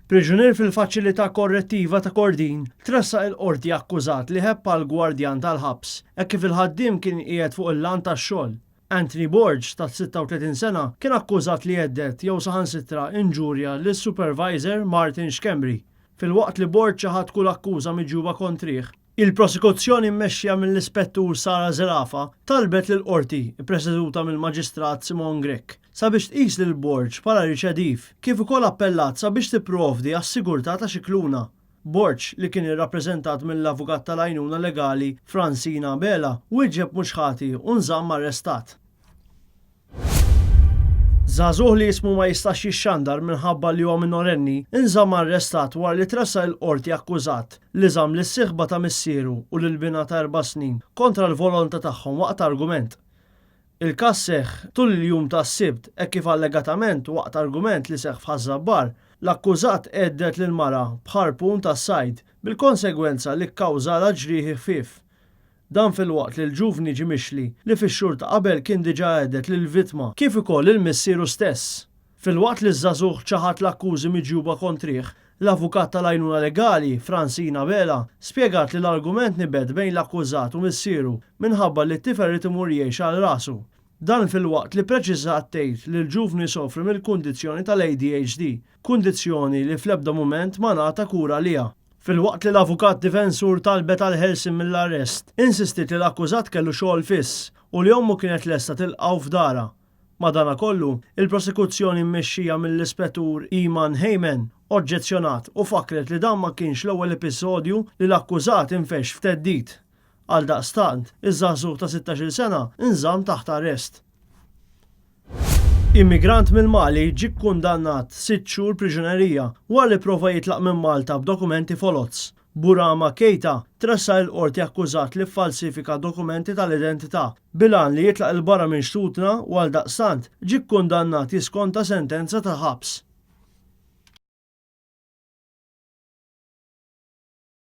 Priġunier fil-Faċilità Korrettiva ta' Kordin tressaq il-Qorti akkużat li ħebb għal gwardjan tal-ħabs hekk kif il-ħaddiem kien qiegħed fuq il-land tax-xogħol. Anthony Borg ta' 36 sena kien akkużat li hedded jew saħansitra inġurja lis-supervisor Martin Schembri. Filwaqt li Borg ċaħad kull akkuża miġjuba kontrih, Il-Prosekuzzjoni mmexxija mill-Ispettur Sarah Zerafa talbet lill-Qorti, ippreseduta mill-Maġistrat Simone Grech, sabiex tqis lil Borg bħala riċediv, kif ukoll appellat sabiex tipprovdi għas-sigurtà ta' Scicluna. Borg, li kien irrappreżentat mill-avukat tal-għajnuna legali Francine Abela, wieġeb mhux ħati u nżamm arrestat. Żagħżugħ li ismu ma jistax jixxandar minħabba li huwa minorenni nżamm arrestat wara li tressaq il-Qorti akkużat li żamm lis-sieħba ta' missieru u lil binha ta' erba' snin kontra l-volontà tagħhom waqt argument. Il-każ seħħ tul il-jum tas-Sibt hekk kif allegatament waqt argument li seħħ f'Ħaż-Żabbar, l-akkużat għedded lill-mara b'ħarpun tas-sajd bil-konsegwenza li kkawżalha ġrieħi ħfief. Dan filwaqt li l-ġuvni ġie mixli li fix-xhur ta' qabel kien diġà għedded lill-vittma kif ukoll lil missieru stess. Filwaqt li ż-żagħżugħ ċaħad l-akkużi miġjuba kontrih, l-avukat tal-għajnuna legali, Francine Abela, spjegat li l-argument nibet bejn l-akkużat u missieru minħabba li t-tifel ried imur jgħix għal rasu. Dan filwaqt li ppreċiżat tgħid li l-ġuvni jsofri mill-kundizzjoni tal-ADHD, kundizzjoni li fl-ebda mument ma ngħata kura għaliha. Filwaqt li l-avukat difensur talbet għall-ħelsien mill-arrest, insistiet li l-akkużat kellu xogħol fiss u li ommu kienet lesta tilqgħu f'darha. Madanakollu, il-prosekuzzjoni mmexxija mill-Ispettur Iman Hayman oġġezzjonat u fakkret li dan ma kienx l-ewwel episodju li l-akkużat infexx f'theddid. Għaldaqstant, iż-żagħżugħ ta' sittax-il sena nżamm taħt arrest. Immigrant mill-Mali ġie kkundannat sitt xhur priġunerija wara li pprova jitlaq minn Malta b'dokumenti foloz. Burama Keita tressaq il-Qorti akkużat li ffalsifika dokumenti tal-identità bil-għan li jitlaq 'il barra minn xtutna u għaldaqstant ġie kkundannat jiskonta sentenza ta' ħabs.